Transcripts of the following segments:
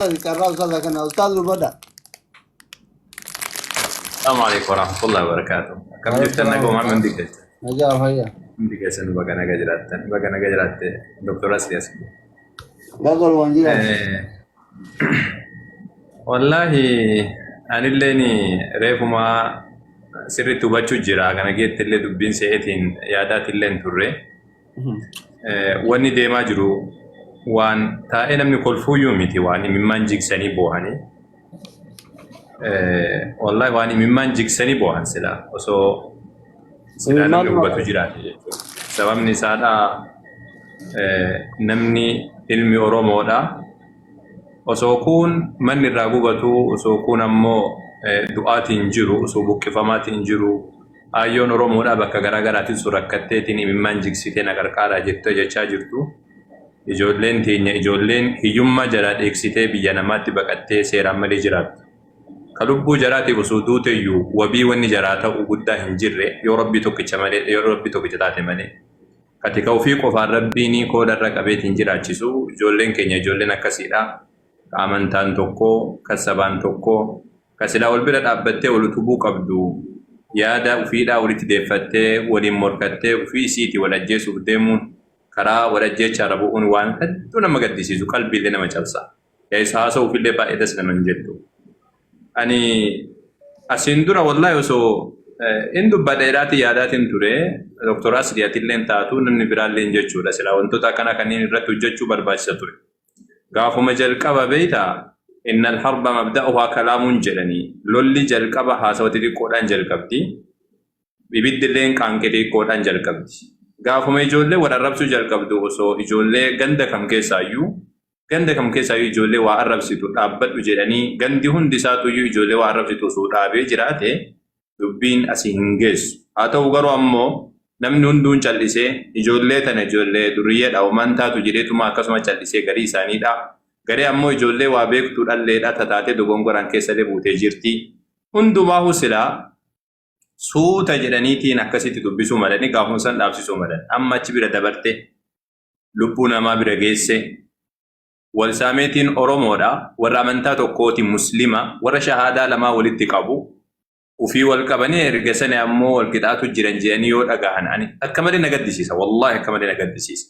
Carraa ustaaza kana ustaaz dubbadha. Assalamu alaikum warahmatullahi wabarakatuh. Akkam jirtan nagumaa hundi keessan? Nagaa fayyaa. Hundi keessan baga naga jiraattan. Baga naga jiraatte Dr. Asli Asli. Baga walumaan jiraatu. Wallaahi anilleen reefuma sirriitti hubachuu jira. Kana geettillee dubbiin se'eetiin yaadaatillee hin turre. Wanni deemaa jiru waan taa'ee namni kolfuuyyuu miti waan imimmaan jigsanii boohanii. Wallaahi waan imimmaan jigsanii boohan silaa osoo silaa namni hubatu jiraate jechuudha. Sababni isaadha namni ilmi Oromoodha. Osoo kuun manni irraa gubatu osoo kuun ammoo du'aatiin jiru osoo buqqifamaatiin jiru Aayyoon Oromoodhaa bakka garaa garaatiin sun rakkatteetiin imimmaan jigsitee na qarqaaraa jettee jechaa jirtu. Ijoolleen teenya ijoolleen hiyyummaa jalaa dheeksitee biyya namaatti baqattee seeraan malee jiraattu. Ka lubbuu jaraatiif osoo duuteyyuu wabii wanni jaraa ta'u guddaa hin jirre yoo Rabbii tokkicha malee yoo Rabbii tokkicha taate malee. Ka tika ufii qofaan Rabbiin kooda irra qabeetiin jiraachisu ijoolleen keenya ijoolleen akkasiidha. Ka amantaan tokko, ka sabaan tokko, Ka silaa wal bira dhaabbattee wal utubuu qabdu yaada ufiidhaa walitti deeffattee waliin morkattee ufii isiitii wal ajjeesuuf deemuun karaa wal ajjeechaarra bu'uun waan hedduu nama gaddisiisu qalbiillee nama cabsa. Keessa haasa'uufillee baay'ee das nama hin jettu. Ani asiin dura wallaahi osoo in dubbadha jedhaatiin yaadaatiin ture Dr. Asli atilleen taatu namni biraalleen jechuudha silaa wantoota akkanaa kanneen irratti hojjechuu barbaachisa ture. Gaafuma jalqaba beeytaa innal harba mabda'uhaa kalaamuun jedhanii lolli jalqaba haasawa xixiqqoodhaan jalqabdi. Ibiddilleen qaanqee xixiqqoodhaan jalqabdi. Gaafuma ijoollee wal arrabsuu jalqabdu osoo ijoollee ganda kam keessaayyuu ganda kam keessaayyuu ijoollee waa arrabsitu dhaabbadhu jedhanii gandi hundi isaatuyyuu ijoollee waa arrabsitu osoo dhaabee jiraate dubbiin asii hin geessu. Haa ta'u garuu ammoo namni hunduun callisee ijoollee tana ijoollee duriyyeedha homaan taatu jedheetuma akkasuma callisee garii isaaniidha. Garii ammoo ijoollee waa beektuu dhalleedha tataatee dogongoraan keessallee buutee jirti. Hundumaahuu silaa suuta jedhaniitiin akkasitti dubbisuu malanii gaafuma san dhaabsisuu malan. Amma achi bira dabarte lubbuu namaa bira geesse wal saameetiin Oromoodha warra amantaa tokkooti muslima warra shahaadaa lamaa walitti qabu ufii wal qabanii erga sani ammoo wal qixaatu jiran jedhanii yoo dhagahan ani akka malee na gaddisiisa wallaahi akka malee na gaddisiisa.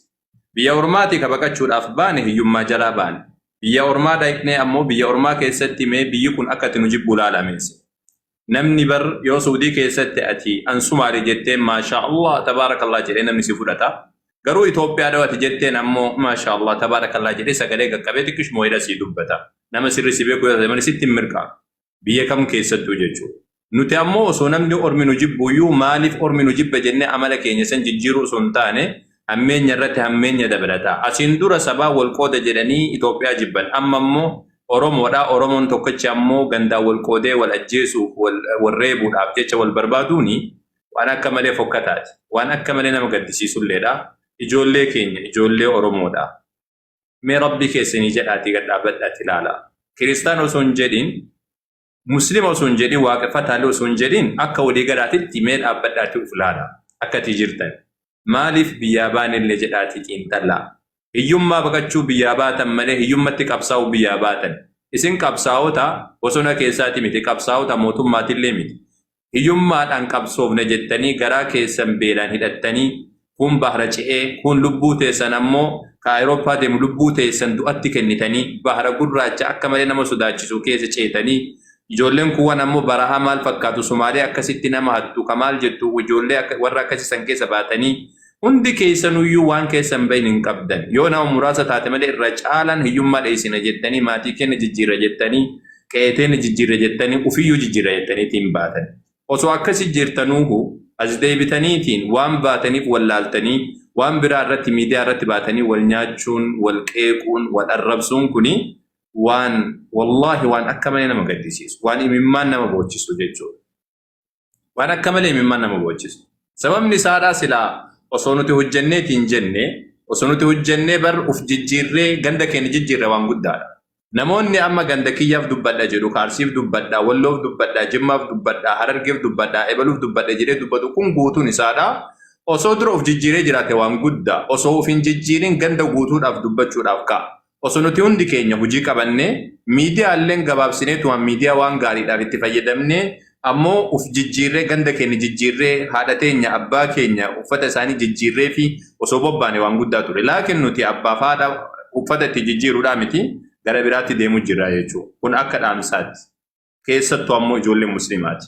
Biyya ormaatii ka baqachuudhaaf baane hiyyummaa jalaa baane. Biyya ormaa dhaqnee ammoo biyya ormaa keessatti mee biyyi kun akka itti nu jibbu ilaalameesse. Namni bar yoo Suudii keessatti ati an Sumaali jetteen maashaa Allah tabaarakallah jedhee namni si fudhata. Garuu Itoophiyaa dhoo ati jetteen ammoo maashaa Allah tabaarakallah jedhee sagalee qaqqabee xiqqishuma wayidha sii dubbata. Nama sirri si beeku yoo taate malee sitti hin mirqaanu. Biyya kam keessattuu jechuudha. Nuti ammoo osoo namni ormi nu jibbuyyuu maaliif ormi nu jibba jennee amala keenya san jijjiiruu osoo hin taane hammeenya irratti hammeenya dabalata. Asiin dura sabaa wal qooda jedhanii Itoophiyaa jibban. Amma immoo Oromoodha. Oromoon tokkichi ammoo gandaan wal qoodee wal ajjeesuuf wal reebuudhaaf jecha wal barbaaduuni waan akka malee fokkataati. Waan akka malee nama gaddisiisulleedha. Ijoollee keenya ijoollee Oromoodha. Mee Rabbii keessanii jedhaatii gad dhaabbadhaati ilaalaa. Kiristaana osoo hin jedhin, Muslima osoo hin jedhin, waaqeffataallee osoo hin jedhin akka walii galaatitti mee dhaabbadhaatii uf ilaalaa. Akka itti jirtan. Maaliif biyyaa baanellee jedhaatii xiinxallaa. Hiyyummaa baqachuu biyyaa baatan malee hiyyummatti qabsaa'uu biyyaa baatan. Isin qabsaa'ota bosona keessaati miti, qabsaa'ota mootummaatillee miti. Hiyyummaadhaan qabsoofna jettanii garaa keessan beelaan hidhattanii, kuun bahra ce'ee, kuun lubbuu teessan ammoo ka Ayirooppaa deemu lubbuu teessan du'atti kennitanii, bahra gurraacha akka malee nama sodaachisu keessa ceetanii, ijoolleen kuuwwan ammoo barahaa maal fakkaatu Sumaalee akkasitti nama hattu ka maal jettu ijoollee warra akkasii san keessa baatanii hundi keessanuyyuu waan keessa hin bahin hin qabdan. Yoo nama muraasa taate malee irra caalaan hiyyummaa dheessina jettanii maatii keenya jijjiirra jettanii qe'ee teenya jijjiirra jettanii ufiyyuu jijjiirra jettaniitiin baatan. Osoo akkasi jirtanuuhu as deebitaniitiin waan baataniif wallaaltanii waan biraa irratti miidiyaa irratti baatanii wal nyaachuun, wal qeequun, wal arrabsuun kuni waan wallaahi waan akka malee nama gaddisiisu, waan imimmaan nama boochisu jechuudha. Waan akka malee imimmaan nama boochisu. Sababni isaadhaa silaa osoo nuti hojjenneetiin jenne osoo nuti hojjennee bar uf jijjiirree ganda keenya jijjiirre waan guddaadha. Namoonni amma ganda kiyyaaf dubbadha jedhu, ka Arsiif dubbadha, Walloof dubbadha, Jimmaaf dubbadha, Harargeef dubbadha, ebaluuf dubbadha jedhee dubbatu kun guutuun isaadha. Osoo dura uf jijjiiree jiraate waan guddaa. Osoo uf hin jijjiirin ganda guutuudhaaf dubbachuudhaaf ka'a. Osoo nuti hundi keenya hojii qabannee miidiyaalleen gabaabsineetuma miidiyaa waan gaariidhaaf itti fayyadamnee, ammoo uf jijjiirree, ganda keenya jijjiirree, haadha teenya, abbaa keenya uffata isaanii jijjiirree fi osoo bobbaane waan guddaa ture. Laakiin nuti abbaaf haadha uffata itti jijjiiruudhaa miti, gara biraatti deemuu jirra jechuudha. Kun akka dhaamsaatti. Keessattuu ammoo ijoollee musliimaati.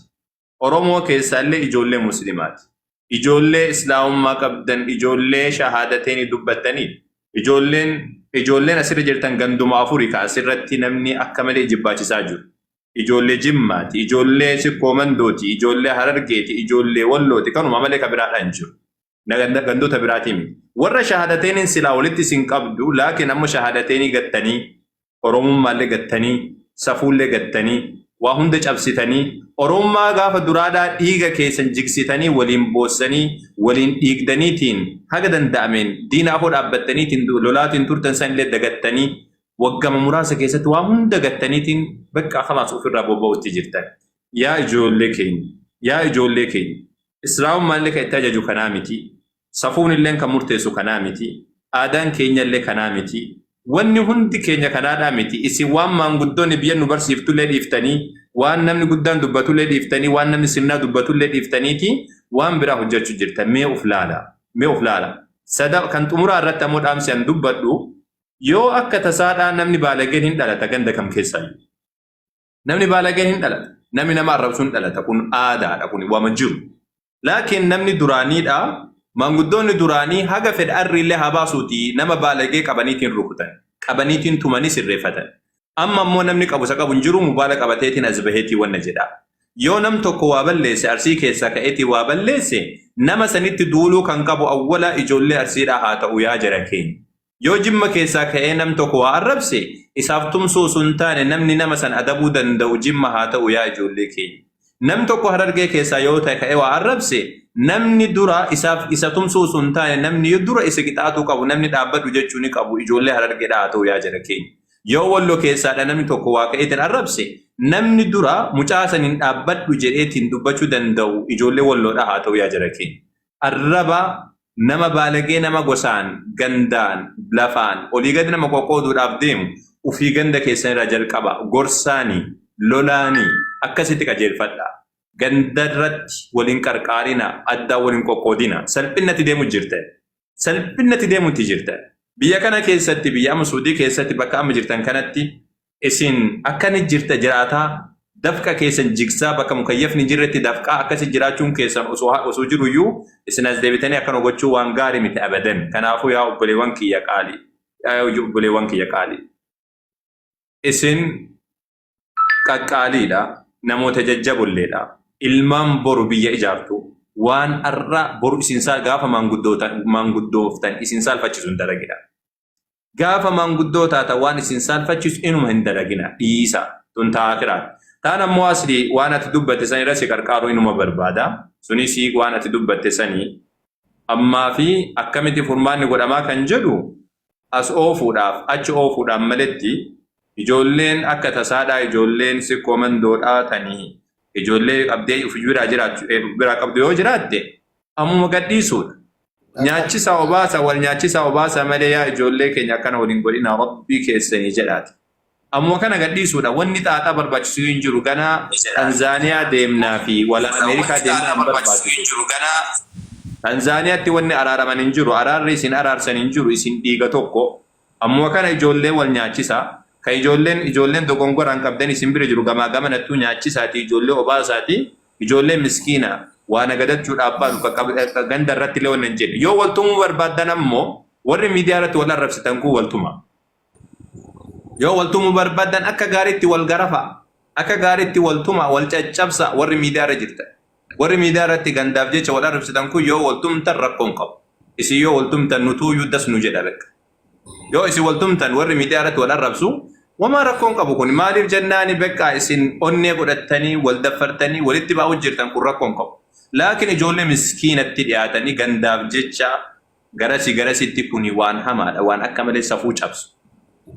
Oromoo keessaallee ijoollee musliimaati. Ijoollee islaamummaa qabdan, ijoollee shahaadateeni dubbattanii, ijoolleen asirra jirtan ganduma afurii ka asirratti namni akka malee jibbaachisaa jiru. Ijoollee Jimmaati, ijoollee Sikkoo Mandooti, ijoollee Harargeeti, ijoollee Wallooti, kanuma malee ka biraadhaan jiru. Gandoota biraatii miti. Warra shahaadateeniin silaa walitti isin qabdu, laakiin ammoo shahaadateenii gattanii, Oromummaallee gattanii, safuullee gattanii, waa hunda cabsitanii, Oromummaa gaafa duraadhaa dhiiga keessan jigsitanii, waliin boossanii, waliin dhiigdaniitiin, haga danda'ameen diina afoo dhaabbattaniitiin lolaatiin turtan sanillee dagattanii, waggama muraasa keessatti waa hunda gattaniitiin bakka khalaas ofirraa bobba'utti jirtan. Yaa ijoollee keenya, yaa ijoollee keenya, Islaamummaallee kan itti ajaju kanaa miti. Safuun illeen kan murteessu kanaa miti. Aadaan keenya illee kanaa miti. Wanni hundi keenya kanaadhaa miti. Isin waan maanguddoonni biyya nu barsiiftullee dhiiftanii, waan namni guddaan dubbatullee dhiiftanii, waan namni sirnaa dubbatullee dhiiftaniiti waan biraa hojjechuu jirtan. Mee of laala. Mee of laala. Sada kan xumuraa irratti ammoo dhaamsi an dubbadhu, yoo akka tasaadhaa namni baalageen hin dhalata ganda kam keessaayyuu. Namni baalageen hin dhalata. Namni nama arrabsu hin dhalata. Kun aadaadha. Kun waama jiru. Laakiin namni duraaniidha. Maanguddoonni duraanii haga fedha arriillee haa baasuuti nama baalagee qabaniitiin rukutan. Qabaniitiin tumanii sirreeffatan. Amma ammoo namni qabu isa qabu hin jiru, mobaala qabateetiin as baheetii wanna jedha. Yoo nam tokko waa balleesse, Arsii keessaa ka'eetii waa balleesse, nama sanitti duuluu kan qabu awwala ijoollee Arsiidhaa haa ta'u, yaa jara keenya. Yoo Jimma keessaa ka'ee nam tokko waa arrabse, isaaf tumsuu osoo hin taane namni nama san adabuu danda'u Jimma haa ta'u, yaa ijoollee keenya. Nam tokko Harargee keessaa yoo ta'e ka'ee waa arrabse, namni dura isaaf isa tumsuu osoo hin taane namni dura isa qixaatuu qabu, namni dhaabbadhu jechuu ni qabu ijoollee Harargeedhaa haa ta'u, yaa jara keenya. Yoo Wallo keessaadha namni tokko waa ka'eetiin arrabse, namni dura mucaa saniin dhaabbadhu jedheetiin dubbachuu danda'u ijoollee Walloodhaa haa ta'u, yaa jara keenya. Arraba nama baalagee, nama gosaan, gandaan, lafaan olii gadi nama qoqqooduudhaaf deemu ufii ganda keessan irraa jalqaba. Gorsaanii, lolaanii akkasitti qajeelfadha. Ganda irratti waliin qarqaarina, addaan waliin qoqqoodina. Salphinnatti deemu jirtan. Salphinnatti deemutti jirtan. Biyya kana keessatti, biyya amma Suudii keessatti, bakka amma jirtan kanatti isin akkani jirta jiraataa, dafqa keessan jigsaa, bakka mukayyafni jirretti dafqaa akkasi jiraachuun keessan osoo jiruyyuu isin as deebitanii akkana gochuu waan gaarii miti abadan. Kanaafuu yaa obboleewwan kiyya qaalii, yaa obboleewwan kiyya qaalii, isin qaqqaaliidha, namoota jajjabolleedha, ilmaan boru biyya ijaartu, waan har'a boru isin gaafa maanguddooftan isin saalfachiisu hin dalagina. Gaafa maanguddoo taatan waan isin saalfachiisu inuma hin dalagina, dhiisa. Tun ta'a akiraati. Taan ammoo asli waan ati dubbatte san irra si qarqaaru inuma barbaada. Sunis waan ati dubbatte sanii ammaa fi akkamitti furmaanni godhamaa kan jedhu as oofuudhaaf achi oofuudhaan maletti, ijoolleen akka tasaadhaa, ijoolleen Sikkoo Mandoodhaa tanii ijoollee qabdee uf biraa jiraachuu biraa qabdu yoo jiraatte ammuma gadhiisuudha. Nyaachisaa obaasa, wal nyaachisaa obaasa malee, yaa ijoollee keenya, akkana waliin godhina rabbii keessanii jedhaati. Ammuma kana gadhiisuudha. Wanni xaaxaa barbaachisu hin jiru. Ganaa Tanzaaniyaa deemnaa fi wala Ameerikaa deemnaa hin barbaachisu. Tanzaaniyaatti wanni araaraman hin jiru. Araarri isin araarsan hin jiru. Isin dhiiga tokko. Ammuma kana ijoollee wal nyaachisaa. Kan ijoolleen dogongoraan qabdan isin bira jiru gamaa gamanattuu nyaachisaati, ijoollee obaasaati. Ijoollee miskiina waa nagadachuudhaaf baatu ganda irratti illee wannan jedhe. Yoo wal tumuu barbaaddan ammoo warri miidiyaa irratti wal arrabsitan kun wal tuma. Yoo wal tumuu barbaaddan akka gaariitti wal garafa. Akka gaariitti wal tuma, wal caccabsa warri miidiyaa irra jirtan. Warri miidiyaa irratti gandaaf jecha wal arrabsitan kun yoo wal tumtan rakkoo hin qabu. Isin yoo wal tumtan nutuuyyuu das nu jedha beekka. Yoo isin wal tumtan, warri miidiyaa irratti wal arrabsu wamaa rakkoo hin qabu. Kun maaliif jennaani, beekkaa isin onnee godhattanii wal daffartanii walitti baa'uu jirtan, kun rakkoo hin qabu. Laakiin ijoollee miskiinatti dhiyaatanii gandaaf jecha garasi garasitti, kuni waan hamaadha, waan akka malee safuu cabsu.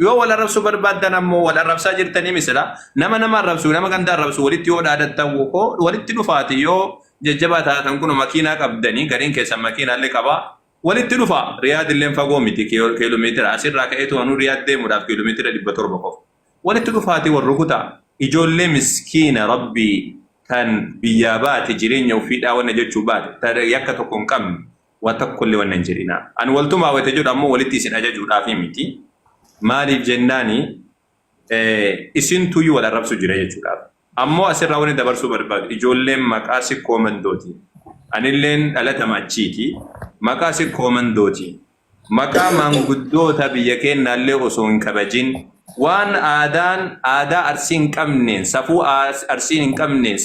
Yoo wal arrabsuu barbaaddan ammoo wal arrabsaa jirtanii, misila nama nama arrabsu, nama ganda arrabsu walitti yoo dhaadattan wokoo walitti dhufaati, yoo jajjabaa taatan kun makiinaa qabdanii, gariin keessan makiinaallee qabaa. Walitti dhufa. Riyaad illeen fagoo miti, kiiloomeetira asirraa ka'eetu anuu Riyaad deemuudhaaf kiiloomeetira 700 qofa. Walitti dhufaatii wal rukutaa. Ijoollee miskiina Rabbii tan biyyaa baate, jireenya ofiidhaa wanna jechuu baate, ta yakka tokko hin qabne, waa tokkollee wanna hin jedhinaa. Ani waltumaa wayita jedhu ammoo walitti isin ajajuudhaafii miti. Maaliif jennaani, isintuyyuu wal arrabsu jira jechuudhaaf. Ammoo asirraa wanni dabarsuu barbaadu, ijoolleen maqaa Sikkoo Mandooti. Anilleen dhalatama achiiti. Maqaa Sikkoo Mandooti. Maqaa maanguddoota biyya keennaallee osoo hin kabajin, waan aadaan aadaa Arsii hin qabneen, safuu Arsiin hin qabneen,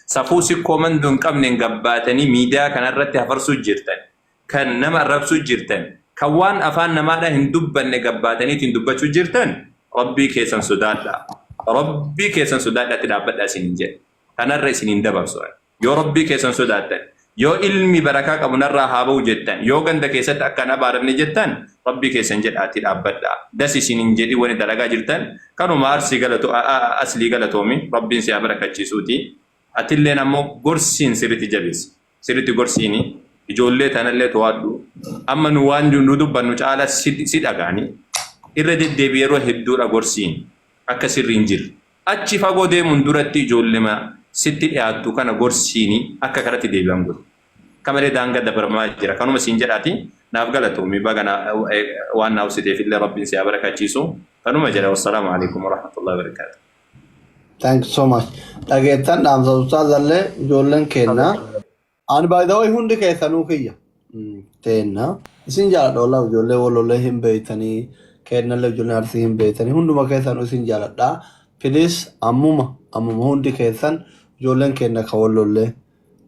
safuu Sikkoo Mandoo hin qabneen gabbaatanii miidiyaa kanarratti hafarsuu jirtan, kan nama arrabsuu jirtan, kan waan afaan namaadhaa hin dubbanne gabbaataniitiin dubbachuu jirtan, Rabbii keessan sodaadhaa. Rabbii keessan sodaadhaatti dhaabbadhaa isiniin jedha. Kanarra isin hin dabarsu ani. Yoo Rabbii keessan sodaattan, yoo ilmi barakaa qabu narraa haa ba'u jettan, yoo ganda keessatti akka hin abaaramne jettan, Rabbii keessan jedhaatii dhaabbadhaa. Das isin hin jedhin wani dalagaa jirtan kanuma. Arsii galato, Aslii galatoomi, Rabbiin si haa barakachiisuuti. Atilleen ammoo gorsiin sirriitti jabeessi. Sirriitti gorsiini. Ijoollee tanallee to'adhu. Amma nu waan nu dubbannu caala si dhagaani. Irra deddeebi yeroo hedduudha gorsiin akka sirri hin jirre. Achi fagoo deemuun duratti ijoollema sitti dhiyaattu kana gorsiini akka karatti deebi'an godhi. Akka malee daangaa dabarmaa jira. Kanuma siin jedhaati naaf galatoomi, baga waan naa obsiteef illee Rabbiin si haa barakachiisu. Kanuma jedha. Wassalaamu alaikum warahmatullahi wabarakaatuh. Thank you so much. Dhageettan dhaamsa ustaazallee, ijoolleen keenna. Ani, by the way, hundi keessanuu kiyya. Teenna. Isin jaaladha wallahi, ijoollee Walloollee hin beeytanii, keennallee ijoolleen Arsii hin beeytanii, hunduma keessanuu isin jaaladha. Please, ammuma ammuma hundi keessan, ijoolleen keenna ka Walloollee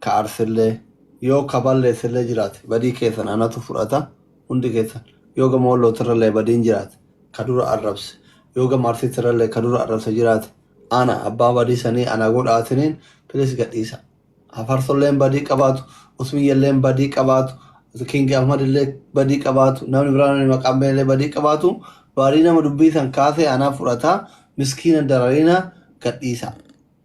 ka Arsillee, yoo ka balleessillee jiraate badii keessan anatu fudhata. Hundi keessan, yoo gama Wallootirrallee badiin jiraate, ka dura arrabse, yoo gama Arsiitirrallee ka dura arrabse jiraate, ana abbaa badii sanii ana godhaatiniin, please gadhiisa. Hafarsolleen badii qabaatu, Usmiyyalleen badii qabaatu, King Ahmadillee badii qabaatu, namni biraa, namni maqaan beellee badii qabaatu, badii nama dubbii san kaasee anaa fudhataa. Miskiina dararina, gadhiisa.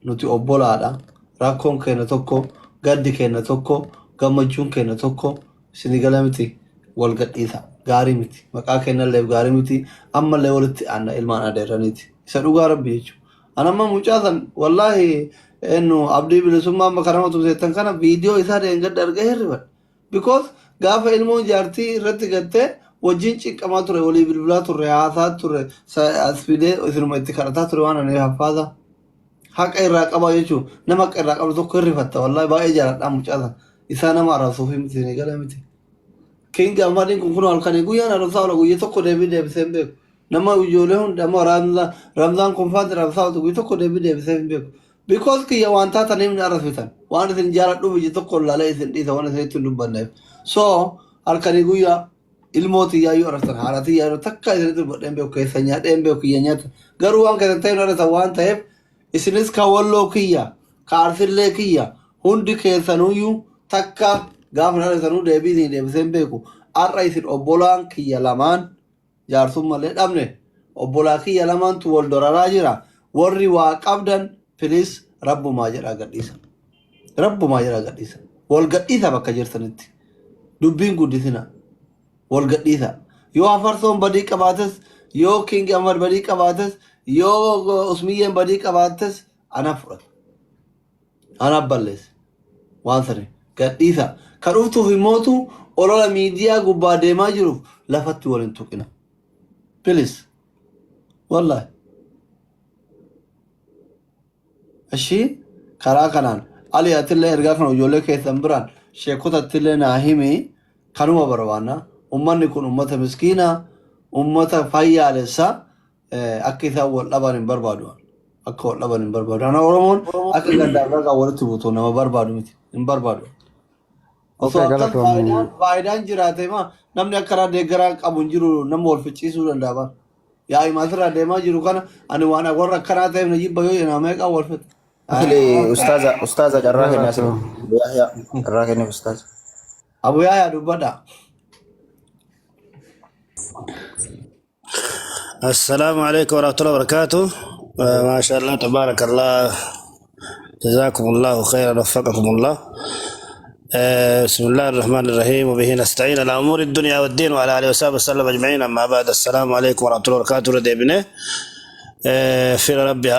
Nuti obbolaadha. Rakkoon keenya tokko, gaddi keenya tokko, gammachuun keenya tokko. Isinii gala miti? Wal gadhiisa. Gaarii miti. Maqaa keenyalleef gaarii miti. Ammallee walitti aanna, ilmaan adeerraniiti. Isa dhugaa Rabbi jechuudha. Anamma mucaa san, wallaahi, eenyu, Abdii Bilisummaa amma kanama tumseettan kana, viidiyoo isaa deengadda argee hirribadha. Because gaafa ilmoon jaartii irratti gattee wajjin cinqamaa ture, walii bilbilaa turre, haasaa turre, as fidee isinuma itti kadhataa ture waan ani haffaasa. Haqa irraa qabaa jechuun nama haqa irraa qabu tokko hirrifatta. Wallaahi baay'ee jaaladhaa mucaa san. Isaa nama arrabsuuf miti, ni gala miti. King Ahmadiin kun halkanii guyyaan arrabsaa oola, guyyaa tokko deebii deebisee hin beeku. Nama ijoollee hunda amma Ramzaan kun faati arrabsaa ooltu, guyyaa tokko deebii deebisee hin beeku. Because kiyya waan taataniif ni arrabsitan. Waan isin jaaladhuuf ija tokko laalee isin dhiisa, waan isinitti hin dubbanneef. So halkanii guyyaa ilmoo tiyyaayyuu arrabsan, haadha tiyyaayyuu takka isinitti dubbadhee hin beeku, keessa nyaadhee hin beeku, kiyya nyaata. Garuu waan keessan ta'e hin arrabsan waan ta'eef, isinis ka Walloo kiyya, ka Arsillee kiyya, hundi keessanuyyuu takka gaafa na arrabsanuu deebii isin deebisee hin beeku. Har'a isin obbolaan kiyya lamaan jaarsummallee dhabne, obbolaa kiyya lamaantu wal doraraa jira. Warri waa qabdan, please, rabbumaa jedhaa gadhiisa. Rabbumaa jedhaa gadhiisa. Wal gadhiisa bakka jirtanitti. Dubbiin guddisina. Wal gadhiisa. Yoo Hafarsoon badii qabaates, yoo King Ahmad badii qabaates, yoo Usmiyyeen badii qabaates, ana fudhata. Ana balleessa. Waan sani gadhiisa. Kan dhuftuuf immootu olola miidiyaa gubbaa deemaa jiruuf lafatti wal hin tuqina. Please. Wallahi. Ishii karaa kanaan Ali, atillee ergaa kana ijoollee keessan biraan sheekotattillee naa himi. Kanuma barbaanna. Ummanni kun ummata miskiinaa, ummata fayyaalessa, akka isaan wal dhaban hin barbaadu. Akka wal dhaban hin barbaadu. Ana Oromoon akka gandaaf ragaa walitti buutu nama barbaadu miti. Hin barbaadu. Osoo Okay, akkas galatoomii. faayidaan jiraate ma namni akkanaa deeggaraa qabu hin jiru, nama wal ficciisuu danda'a bara. Yaa'ii asirraa deemaa jiru kana ani waan warra akkanaa ta'eef na jibba yoo jedhan meeqaan wal fixa. Asli ustaaza, ustaaza carraa kennaa asli. Galatoomii. Yahya, carraa kenniif ustaaza. Abu Yaayaa, dubbadha. السلام عليكم ورحمة الله وبركاته. ما شاء الله تبارك الله، جزاكم الله خيرا، وفقكم الله. بسم الله الرحمن الرحيم وبه نستعين على أمور الدنيا والدين وعلى آله وصحبه وسلم أجمعين. أما بعد، السلام عليكم ورحمة الله وبركاته. رديبنه في ربها.